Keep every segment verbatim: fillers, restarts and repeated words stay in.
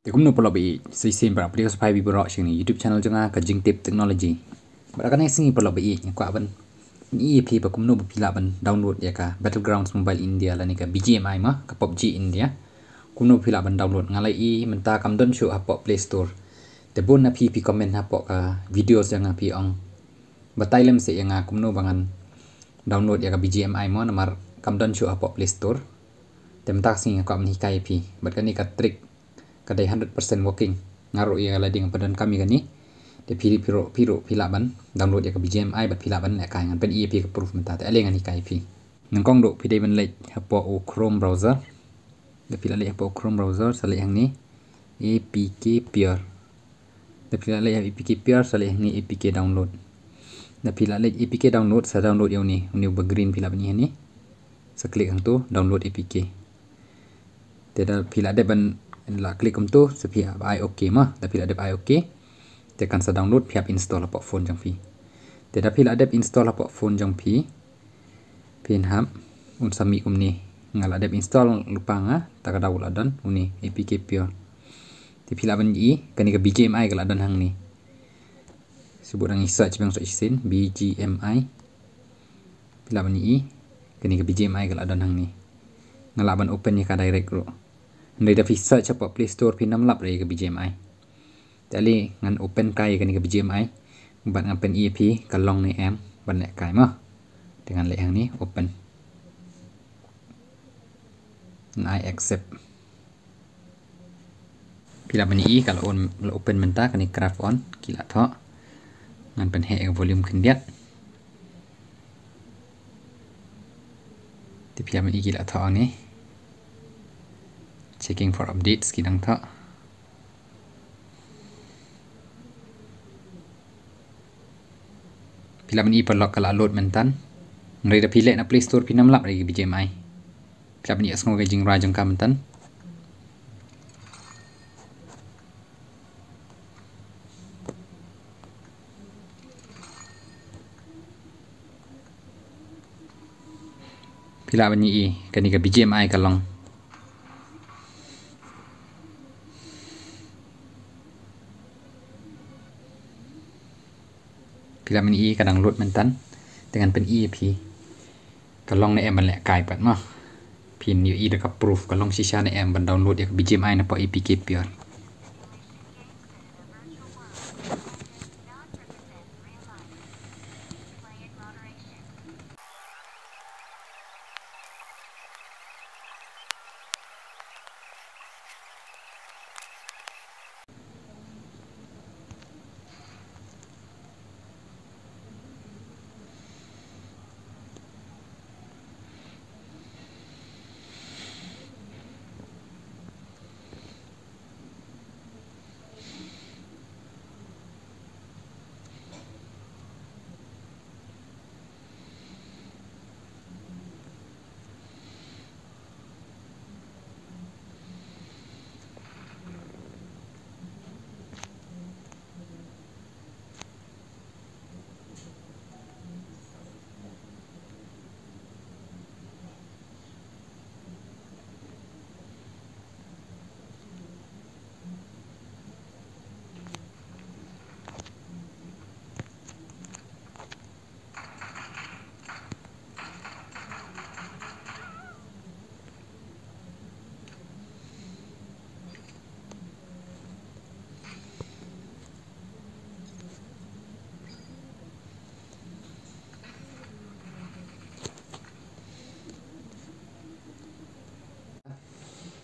Te kumno paralok ba ïeit, sa shisien pat nga pdiang sngewbha ïa phi baroh sha kane ka YouTube channel jong nga, ka Jingtip Technology. Bad ha kane ka sngi paralok ba ïeit, nga kwah ban pyni ïa phi ba kumno ba phi lah ban download ïa ka Battlegrounds Mobile India lane ka B G M I mo, ka PUBG India. Kumno ba phi lah ban download, nga la ïohi mynta kam don shuh hapoh Play Store. Te bun na phi phi comment hapoh ka video jong nga phi ong, batai lem seh ïa nga kumno ba ngan download ïa ka B G M I mo, namar kam don shuh hapoh Play Store. Te mynta ka sngi nga kwah ban hikai ïa phi. Bad kane ka trick ka dei hundred percent working. Nga ruh ïa lade nga pyndonkam ïa kane. Te phi, phi ruh, phi ruh phi lah ban download ïa ka B G M I bad phi lah ban lehkai. Ngan pyni ïa phi ka proof mynta, te ale ngan hikai ïa phi. Nyngkong duh phi dei ban leit hapoh u Chrome browser. Da phi la leit hapoh u Chrome browser, sa leit hangne A P K Pure. Da phi la leit A P K Pure, sa leit hangne A P K Download. Da phi la leit A P K Download, sa download ïa une, une uba green phi lah ban ïohi hangne. Sa click hangto, Download A P K. Te da phi la dep ban la click kumto, sa phi hap ai okay mo. Da phi la dep ai okay, te kan sa download, phi hap install hapoh phone jong phi. Te da phi la dep install hapoh phone jong phi, phin hap, un sa mih kumne. Nga la dep install lypa nga, ta ka daw la don, une A P K Pure. Te phi lah ban ïohi, kane ka B G M I ka la don hangne. Shu bud ngi search biang sa shisien, B G M I. Phi lah ban ïohi, kane ka B G M I ka la don hangne. Nga lah ban open ïa ka direct ruh. Hynrei da phi search hapoh Play Store phin ym lap re ïa ka B G M I. Te ale ngan open kai ïa kane ka B G M I. Bad ngan pyni ïa phi ka long ne em ban lehkai mo. Te ngan leh hangne open. Ngan ai accept. Phi lah ban ïohi ka la on, la open mynta kane craft on, ki la thoh. Ngan pynheh ïa ka volume khyndiat. Te phi lah ban ïohi ki la thoh hangne. Checking for updates, ki dang thoh. Phi lah ban ïohi paralok ka la load mynta. Hynrei da phi leh na Play Store phin ym lap re ïa ka B G M I. Phi lah ban ïohsngew ka jingrwai jong ka mynta. Phi lah ban ïohi kane ka B G M I ka long. Phi lah ban ïohi ka dang load mynta. Te ngan pyni ïa phi ka long ne em ban lehkai pat mo. Phin ïohi da ka proof ka long shisha ne em ban download ïa ka B G M I na poh A P K Pure.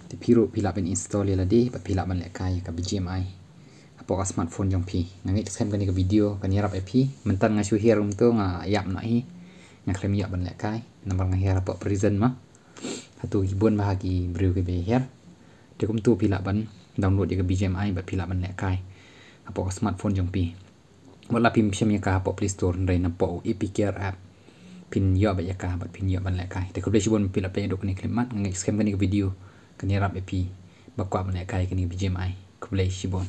Te phi ruh phi lah ban install ïa lade bad phi lah ban lehkai ïa ka B G M I hapoh ka smartphone jong phi. Nga ngeit skhem kane ka video kan ïarap ïa phi. Mynta nga shu hiar kumto nga ïap noh hi. Nga khlem ïoh ban lehkai namar nga hiar hapoh prison mo. Hato ki bun bha ki briew kiba hiar. Te kumto phi lah ban download ïa ka B G M I bad phi lah ban lehkai hapoh ka smartphone jong phi. Wat la phim shem ïa ka hapoh Play Store, hynrei na poh A P K app phin ïoh beit ïa ka bad phin ïoh ban lehkai. Te khublei shibun ba phi la peit haduh kane ka khyllipmat. Nga ngeit skhem kane ka video kan ïarap ïa phi ba kwah ban lehkai kane ka B G M I. Khublei shibun.